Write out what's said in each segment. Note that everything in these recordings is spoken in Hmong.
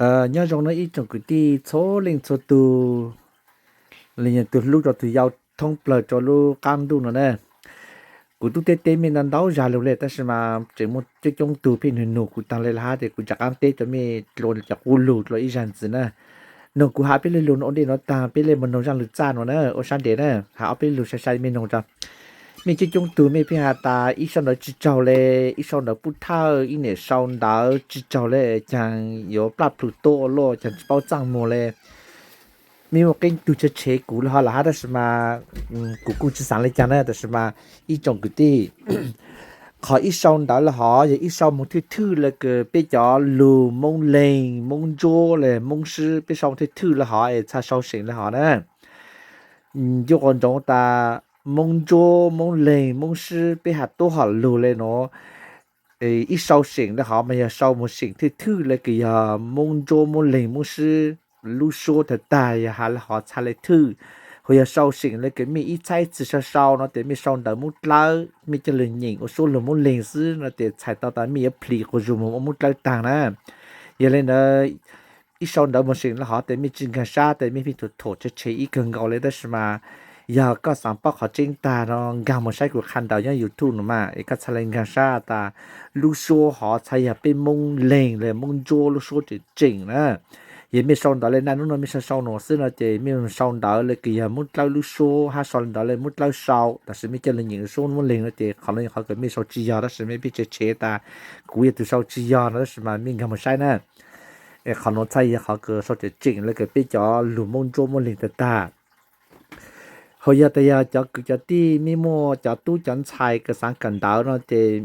Nyob zoo na ib tsoom kwv tij txhua leej txhua tus, li yog tus hlub rau tus yau thoob plaws rau lub qab ntuj no na. Kuv twb teb teb mej ntau ntau zag lug le tab sis mas tseem muaj coob coob tug pheej nug nug kuv taag le lawm hab, ces kuv rov qaab teb rau mej dlua cov qub lug dlua ib zag ntxiv na. Noog kuv has peb le lug nuav ua ntej nuav taag peb le moog noog zaaj lug txaj nuav na ua sab ntev na, has ob peb lug sai sai mej noog rau. Mej coob coob tug mej pheej has tas ib sau ntawv tsi tsaug le, ib sau ntawv pub thawj, ib niam sau ntawv tsi tsaug le, caag yuav plaj plhws tuab ua luaj, caag tsi paub txaaj muag le. Mej muaj qee tug tshev tshev kuv le hov lawm hab tab sis mas kuv kuj tsi xaav le caag na, tab sis mas ib tsoom kwv tij, qhov ib sau ntawv le hov yog ib sau moog thwj thwj le kws peb cov lug Moob Leeg, Moob Ntsuab le Moob Sib peb sau thwj thwj le hov es txhaj sau seem le hov na. Ncu quas ntsoov tas Moob Ntsuab, Moob Leeg, Moob Sib peb has tuab hom lug le nuav, ib sau seem le hov mas yog sau moog seem thwj thwj le kws yog Moob Ntsuab, Moob Leeg, Moob Sib lub suab tag tag yog has le hov txhaj le thwj. Ho yog sau seem le kws mej ib txhab ib txhis sau sau no tes mej sau ntawv Moob Dlawb, mej coj lug nyeem ua suab lug Moob Leeg xwb no tes txhais tau tas mej yuav plhis quas zug moog ua Moob Dlawb taag na. Yog le ntawd ib sau ntawv moog seem le hov tes mej tsi nkaag sab tes mej pheej thuam thuam tshev tshev ib kawg nkaus le tab sis mas yog koj xaav paub qhov tseeb tag no nkaag moog saib kuv qha ntawv nyob YouTube no mas es koj txhaj le nkaag sab tas lub suab hov txhaj yog peb Moob Leeg le Moob Ntsuab lub suab tseem tseem na. Yog mej sau ntawv le naj nub no mej sau sau nuav xwb no ces mej sau ntawv le kws yog Moob Dlawb lub suab hab sau ntawv le Moob Dlawb sau, tab sis mej coj lug nyeem suab Moob Leeg no ces qhov no yog qhov kws mej sau tsi yog tab sis mej pheej tshev tshev tas kuv yog tug sau tsi yog no tab sis mas mej nkaag moog saib na. Es qhov nuav txhaj yog qhov kws sau tseem tseem le kws peb cov lug Moob Ntsuab Moob Leeg tag tag. Ho yog tas yog cov kwv cov tij mej muaj cov tub cov ntxhais kws xaav kawm ntawv no ces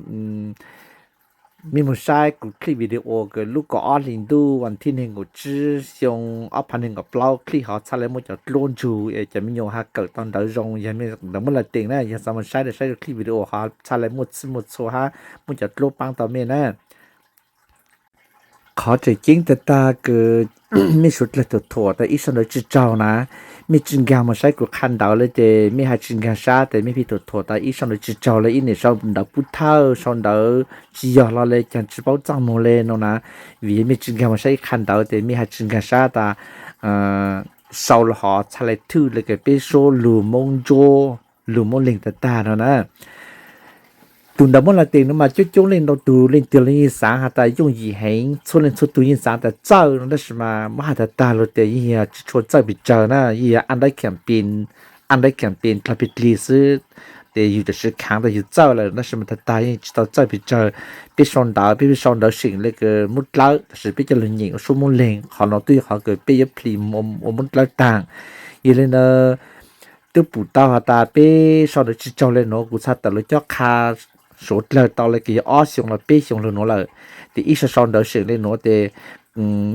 mej moog saib kuv clip video kws lub kaum ob hlis ntuj vas thib neeg nkaum tsib xyoo ob phav neeg nkaum plaub clip hov txhaj le muaj cov dluab ntsug es cov me nyuam has kawm tau ntawv zoo yog mej ntawd muab lawv teem na, yog xaav moog saib saib clip video hov txhaj le muaj txhij muaj txhua hab muaj cov dluab paab tau mej na. Qhov tseem ceeb tag tag kws mej suav dlawg thuam thuam tas ib sau ntawv tsi tsaug na, mej tsi nkaag moog saib kuv qha ntawv le ces mej has tsi nkaag sab tes mej pheej thuam thuam tas ib sau ntawv tsi tsaug le, ib niam sau ntawv pub thawj, sau ntawv tsi yog los le caag tsi paub txaaj muag le no na. Vim mej tsi nkaag moog saib ib qha ntawv tes mej has tsi nkaag sab tas sau le hov txhaj le thwj le kws peb suab lug Moob Ntsuab lug Moob Leeg tag tag no na. Tug ntawv muab lawv teem no mas coob coob leej ntau tug leej twg los yeej xaav has tas yooj yim heev, txhua leej txhua tug yeej xaav tas txawj no tab sis mas muab has tag tag lug tes yeej yog tsi tshua txawj pes tsawg na, yeej yog a ndab kheem pes, a ndab kheem pes dlaag plig dlig xwb. Tes yug tam sim khaav tas yug txawj lawm tab sis mas tag tag yeej tsi tau txawj pes tsawg. Peb sau ntawv peb pheej sau ntawv seem le kws Moob Dlawb tab sis peb coj lug nyeem ua suab Moob Leeg, qhov no twb yog qhov kws peb yuav plhis ua Moob Dlawb taag. Yog le ntawd twb pum tau has tas peb sau ntawv tsi tsaug le nuav kuv txhaj tawm lug cob qha suav dlawg tau le kws yog ob xyoo los peb xyoo lug nuav lawm. Tes ib sau sau ntawv seem le nuav tes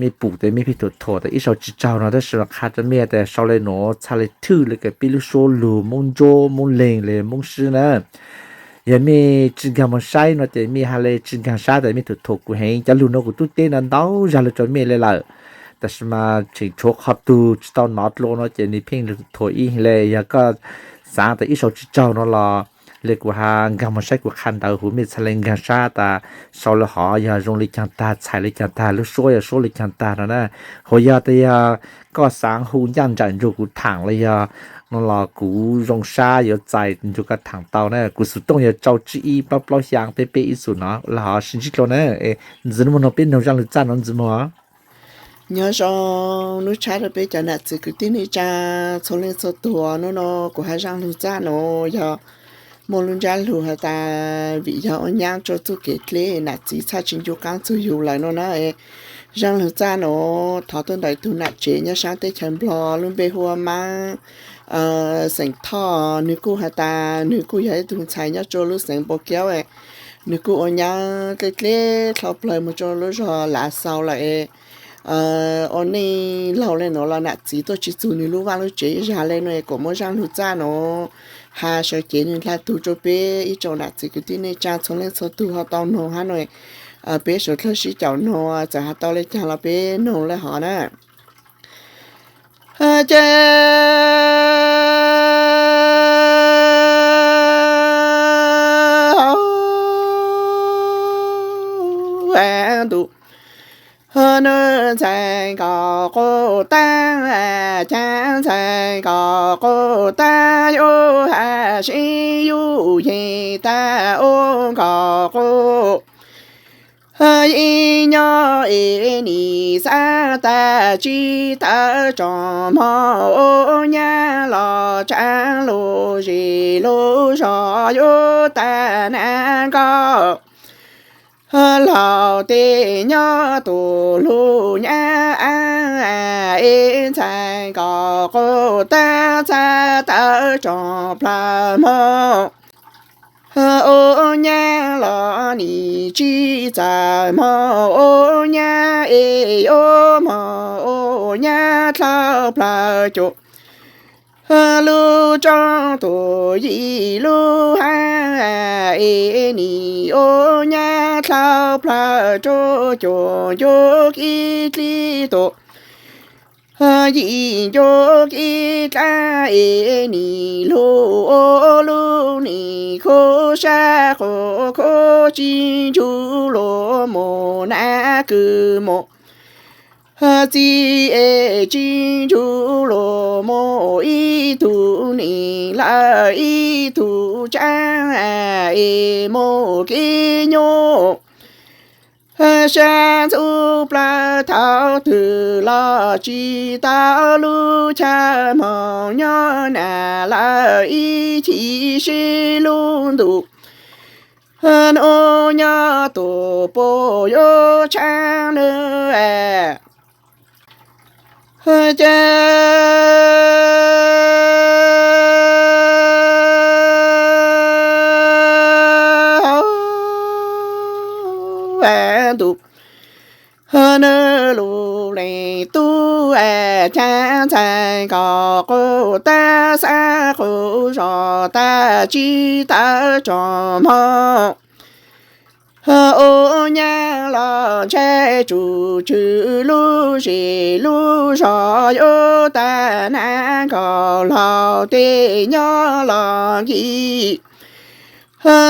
mej pum tes mej pheej thuam thuam tas ib sau tsi tsaug no tab sis qha rau mej tas sau le nuav txhaj le thwj le kws peb lub suab lug Moob Ntsuab Moob Leeg le Moob Sib na. Yog mej tsi nkaag moog saib no tes mej has le tsi nkaag sab tas mej thuam thuam kuv heev. Cov lug nuav kuv tub teb no ntau zag lug rau mej le lawm, tab sis mas tseem tshuav qhov tug tsi tau nov dlua no ces nwg pheej lug thuam ib le. Yog koj xaav tas ib sau tsi tsaug no los le kuv has nkaag moog saib kuv qha ntawv huv mej txhaj le nkaag sab tas sau le hov yog zoo le caag tag, txhais le caag tag, lub suab yog suab le caag tag no na. Ho yog tas yog koj xaav hu ncaaj nraim nrug kuv thaam le yog no los kuv zoo sab yuav txais nrug koj thaam tau na. Kuv xum tooj yog rau tsib ib plaub plaub xyaa peb peb ib xum no los hov sib ntsib dlua na. Ntxiv muag no peb noog zaaj lug txaj no ntxiv muag. Nyob zoo nub tshab rau peb cov nam txiv kwv tij neej tsaa txhua leej txhua tug. Nub no kuv has zaaj lug txaj no yog muaj lub ntsab lug has tas vim yog ua nyaab rua txuj kev dleb nam txiv txhaj tsi ncu qaab txug yug lawm no na. Zaaj lug txaj no thov tuaj ntawm tug nam tsev nyob saab teb chaws Nplog lub npe hu ua Maab xeem Thoj. Nwg kuj has tas nwg kuj yog ib tug ntxhais nyob rua lub xeev Npau Kiaub, nwg kuj ua nyaab dleb dleb dlhau plawg moog rua lub zog Lav Xaus lawm. Ua neej laug le nuav los nam txiv tuaj tsi txug nwg lub vaaj lub tsev ib zag le nuav, kuas muab zaaj lug txaj no has sawv cev nwg dlha tug rua peb ib tsoom nam txiv kwv tij neej tsaa txhua leej txhua tug ho tau noog hab nuav. Peb suav dlawg sib caum noog, txawm has tau le caag los peb noog le hov na. Ces ntu Nws ntxhais nkauj quj tag, cas ntxhais nkauj quj tag yuav has sib yuj yig tag ua nkauj quj yig nyob es nim xav tag tsis tawm tsoom mog ua nyab los tsav lub zej lub zos yuav tag nab nkauj laug tej nyob tus hlub nyab es ntxhais nkauj quj tag txhais tawm tsoom plaws mog ua nyab los nim tsis txawj mog ua nyab es yuav mog ua nyab dlhau plaws cuag lub roob tus yim lub hav es nim ua nyab dlhau plaws rau cuag ncuav kib dlib tus yim ncuav kib dlab es nim lug ua lub nim khuv sab quv khuv tsis ntsuj lug mus nab kwv mus txiv es tsis ntsuj lug mus ib tug nim lawm ib tug tsav es mus kev nyuj sab ntxhub plaws thaum twg los tsis tau lub chaw moog nyob nag lawm ib chim sib lub ntuj nub nyob tus puj yuav tshaab nws cas ntuj nws lug leej tub cas ntxhais nkauj quj tag xav quj zog tag tsis tawm tsoom mog ua nyab los ntshai tsum tswv lub zej lub zos yuav tag nab nkauj laug tej nyob los nkig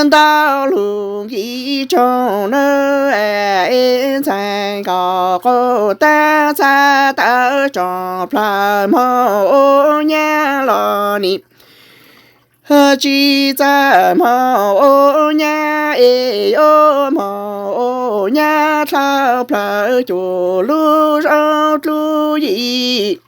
ntau lug nkig tsoog nws es ntxhais nkauj quj tag txhais tawm tsoom plaws mog ua nyab los nim tsis txawj mog ua nyab es yuav mog ua nyab dlhau plaws cuag lub zaub dlub yim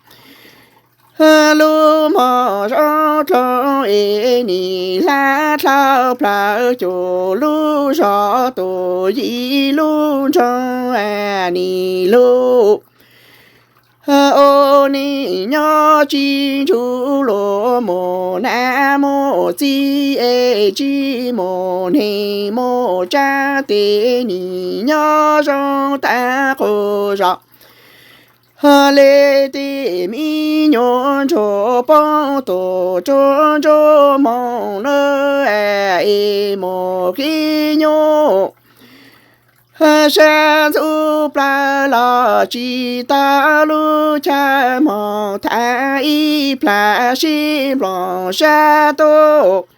lub mog zaub dlub es nim hlab dlhau plaws cuag lub zos tus yim lub nroog nim lug ua neeg nyob tsis ntsuj lug mus nab mus txiv es tsis mus neeg mus tsav tej nim nyob zoo tag quas zos le tej mi nyuam ntsuag poob tuag rau nruab moos na es mus kev nyuj sab ntxhub plaws los tsis tau lub chaw moog tham ib plag sib nploos sab tub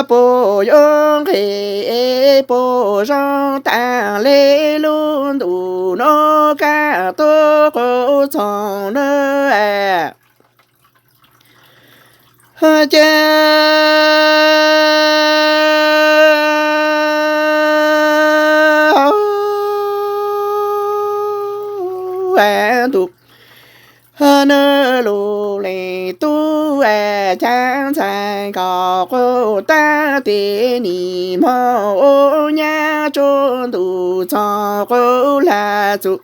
puas yuav nqhis puas zoo taag le lub ntuj nuav kaaj tub quas txoos na cas ntuj nws lug leej tub cas ntxhais nkauj quj tag tej nim moog ua nyab rua ntuj txoos quj lag txug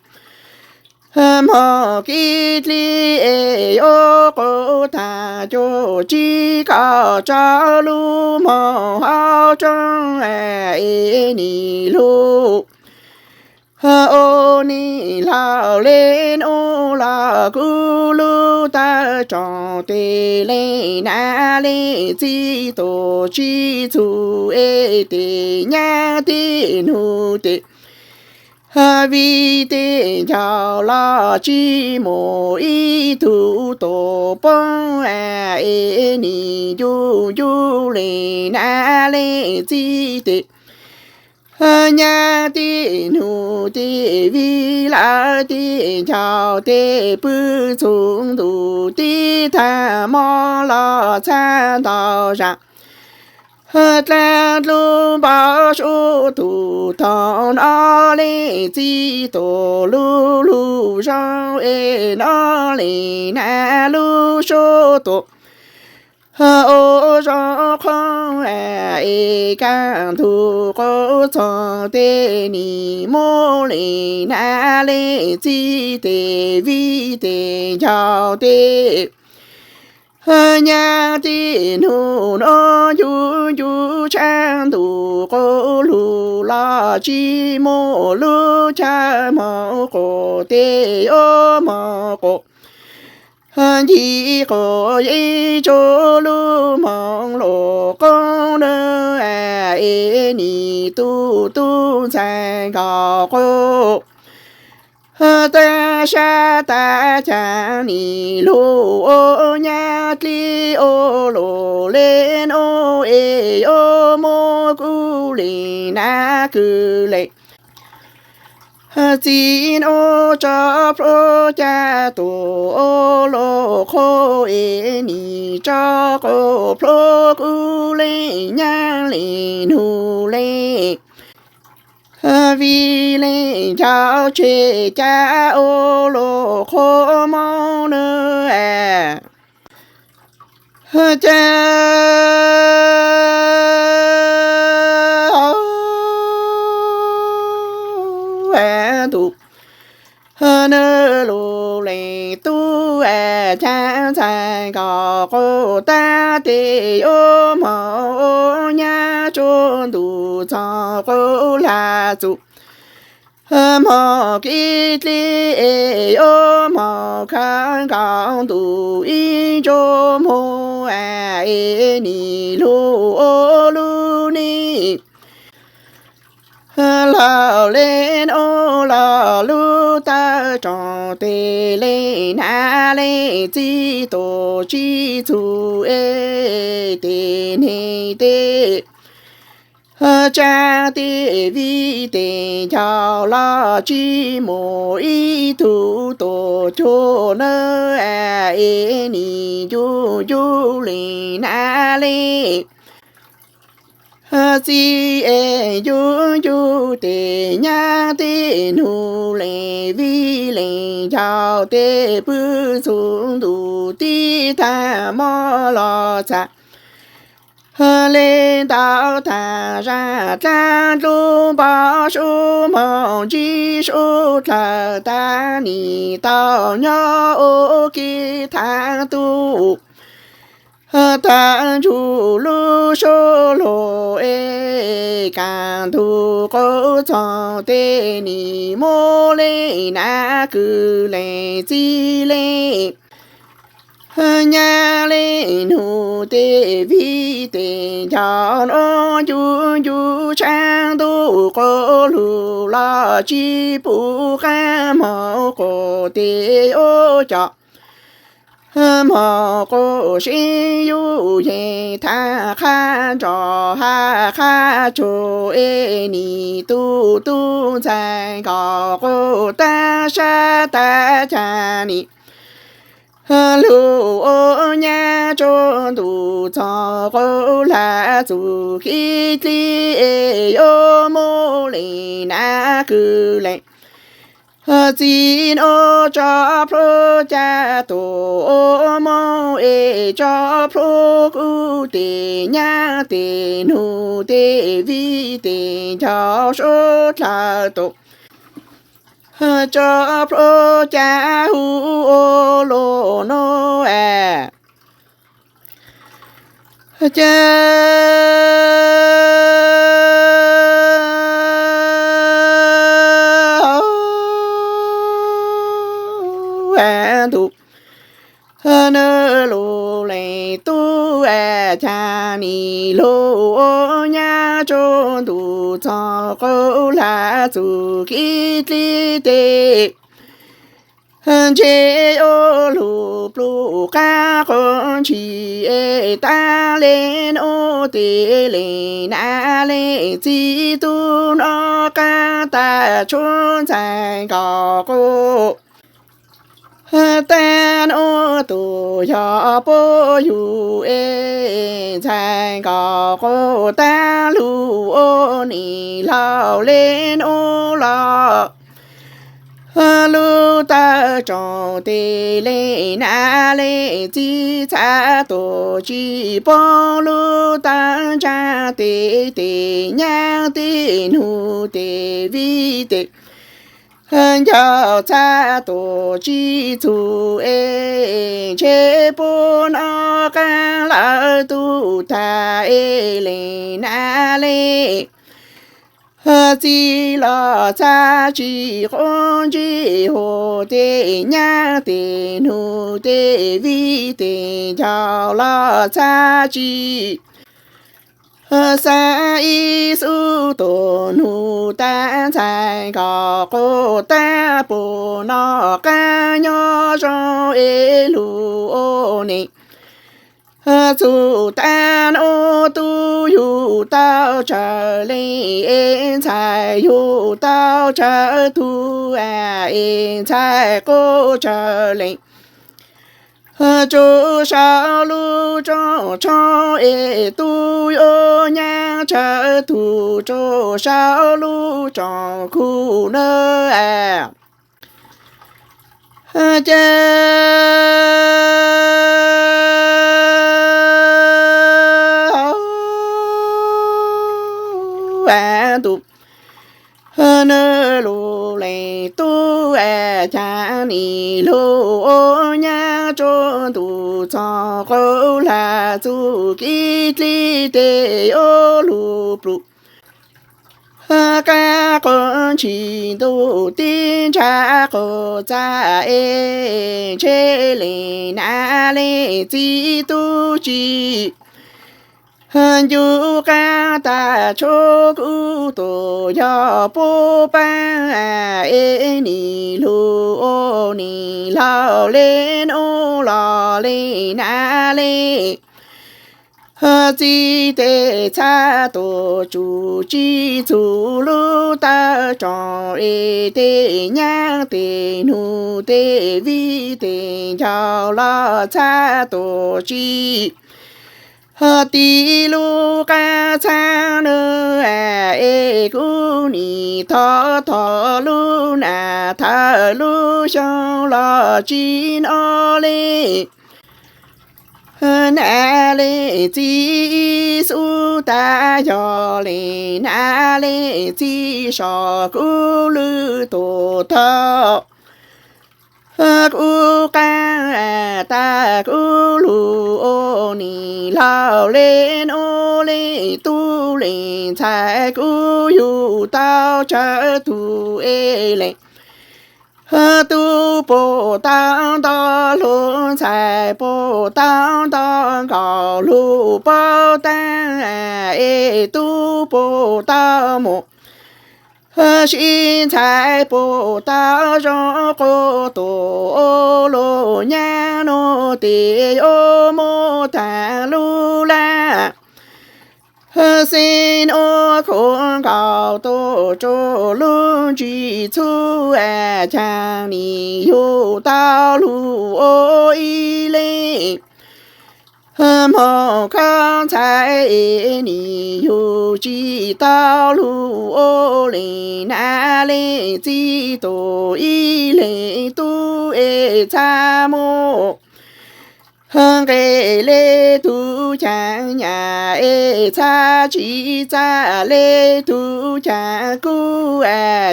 moog kev dleb es yuav quj taag cuag tsib kaum rau lub moog hauv roob es nim lug ua neeg laug le nuav los kuv lub tawm roog tej leej nam leej txiv tuaj tsis txug es tej nyab tej nug tej vim tej ncaus los tsis muaj ib tug tuaj poob es nim ncu ncu leej nam leej txiv tej Nyab tej nug tej viv lawv tej ncaus tej pw txhua ntu tib tag hmo los txhaj ntau zam. Dlaab dlub npau suav tus tog noj leej txiv tuam lub lug zoo es noj leej nab lub suab tuam ua zoo qhoob es kaj ntug qub txog tej nim muab leej nab leej txiv tej viv tej ncaus tej nyab tej nug noj ncu ncu tshaaj ntuj qub lug los tsi muaj lub chaw moog quas tej yuav moog quas ncig quas yeeb tsuj lub moog luj qoob nab es nim tub tub ntxhais nkaus quas tab sab tab caag nim lug ua nyab dlib ua luam le nuav es yuav muab kub leej nab kws leej txiv nuav tso plhuav ca tuam ua luam qhua es nim tso quas plhuav kub leej nyab leej nug leej viv leej ncaus tseg ca ua luam qhua moog nab ca ntug nab lug leej tub ca ntxhais nkaus quas tab tes yuav moog ua nyab tsuj ntuj txog quas lag txug moog kev dleb es yuav moog khawb nkaus ntuj ib ntsug moog es nim lug ua lub neej lug le nuav los lub tawb roo tej leej nab leej txiv tuam tsi txug es tej neeg tej tsav tej viv tej ncaus los tsi muaj ib tug tuam cuag nab es nim ncu ncu leej nab leej txiv es ncu ncu tej nyab tej nug leej viv leej ncaus tej pw txhua ntu tib tag hmo los txhaj le ntau tag zag dlaab dlub npau suav moog ntsib suav dlawg tag nim tau nyob ua ke thav tub tag ntsug lub suab luag es kaj ntug qub txog tej nim muab leej nab kws leej txiv leej nyab leej nug tej viv tej ncaus nuav ncu ncu tshaaj ntuj quas lug los tsi pum qaab moog quas tej yuav coj moog quas sib yuj yeej thav qhab nroj hab qhab tsuag es nim tub tub ntxhais nkaus quas tab sab tab caag nim lug ua nyab tsuj ntuj txog quas lag txug kev dleb es yuav muab leej nab kws leej txiv nuav tso plhuav ca tuam ua moog es tso plhuav kub tej nyab tej nug tej viv tej ncaus suav dlawg tuam tso plhuav ca hu ua luam nuav ca ntug nab lug leej tub ca nim lug ua nyab tsuj ntuj txog quas lag txug kev dleb tej Ntshe yuav lug pluj qaab quas ntshis es taab le nub tes le nam le txiv tub noj qaab tag tshuav ntxhais nkaus quas taab nub tus yog puab yug es ntxhais nkaus quas taab lug ua nim laug le nub los lub tawb tsoom tes le nam le txiv txhaj tuam tsi poob lub tawb ntsaag tes tes nyaab tes nug tes vij tes ncaus txhaj tuam tsi txug es ntshe puab noj qaab lawv tug tag es le nam le txiv los txhaj tsi quav ntsej huam tes nyaab tes nug tes vij tes ncaus los txhaj tsi xaav ib xub tuam nug taab ntxhais nkaus quas taab puas noj qaab nyob zoo es lug ua nim txug taab nub tub yug tau tsawg leej es ntxhais yug tau tsawg tug es ntxhais quav tsawg leej tsuj saum lub rooj tshoob es tub yuav nyaab tsawg tug tsuj saum lub rooj kug na. Ces ntuj, nws lug leej tub caag nim lug ua nyaab tsuj ntuj txoog quas lag txuj kev dleb tes yuav lug pluj qaab quas ntshis ntuj teb ntshav quas txaj es ntshe le nam le txiv tub tsi ncu qaab tag tshuav kuv tuam yog puab paab es nim lug ua nim laug le nub los le nam le txiv tes txhaj tuam tsum tsi txug lub tawb rooj es tes nyaab tes nug tes vij tes ncaus los txhaj tuam tsi tiv lub qaab txhaab nws es kuv nim thov thov lub nam thawj lub xyoo los tsi noj le nam le txiv xub tag yog le nam le txiv so kuv lub tuam thawj kuv qaab tag kuv lug ua nim laug le nub le tub le ntxhais kuv yug tau tsawg tug es le tub puas tau nto lug ntxhais puas tau nto nkaus lug paub taab es tub puas tau mus sib ntxhais puas tau zoo quas tuam ua lug nyaab nuav tes yuav muab taag lub laj xeeb nuav khuam nkaus tuaj rua lub ntsis txhub caag nim yug tau lug ua ib leeg moog khaub ntxhais es nim yug tsi tau lug ua le nam le txiv tuam ib leeg tub es txhaj muaj nqe le tug caag nyam es txhaj tsi txaj le tug caag kub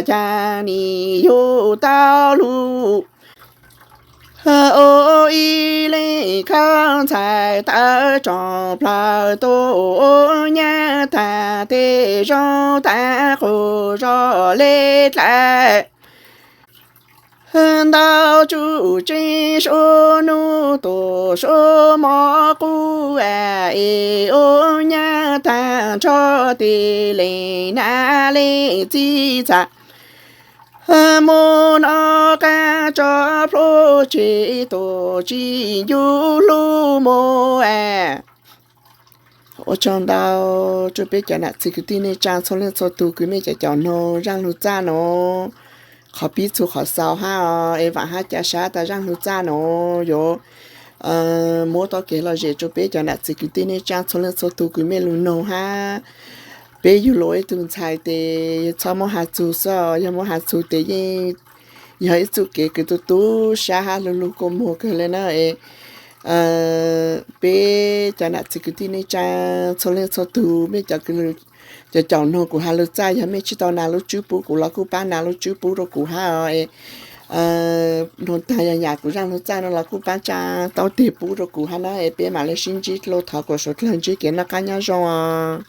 caag nim yug tau lug ua ib leeg khaub ntxhais tawv roog plawg tuaj ua nyaab taag tej zoo taag quas zog le dlaim ntau tsuj tseeb suab nub tuaj suab mov qub es ua nyaab taag nrho tes le nam le txiv txhaj Mus no qab tso plhu tsis tus tsis ncu hlub mus es. Ua tsaug ntau rau peb cov nam txiv kwv tij neej tsaa txhua leej txhua tug kws mej cov caum noog zaaj lug txaj nuav. Qhov pib txug qhov xaus hab es vaam hab ca sab tas zaaj lug txaj nuav yuav muab tau kev lom zem rau peb cov nam txiv kwv tij neej tsaa txhua leej txhua tug kws mej lug noog hab. Peb yug lug ib tug ntxhais tes txhob muab has txug xwb, yog muab has txug tes yeej yog ib txuj kev kws tu tu sab hab lug lug kua muag kawg le na. Peb cov nam txiv kwv tij neej tsaa txhua leej txhua tug, mej cov caum noog kuv has lug txaj, yog mej tsis tau nas lub tswb pub kuv los kuj paab nas lub tswb pub rau kuv hab. Noog taag yog nyam kuv zaaj lug txaj no los kuj paab tsa taub teg pub rau kuv hab na. Peb maam le sib ntsib dlua, thov kuas suav dlawg ntsib kev noj qaab nyob zoo os.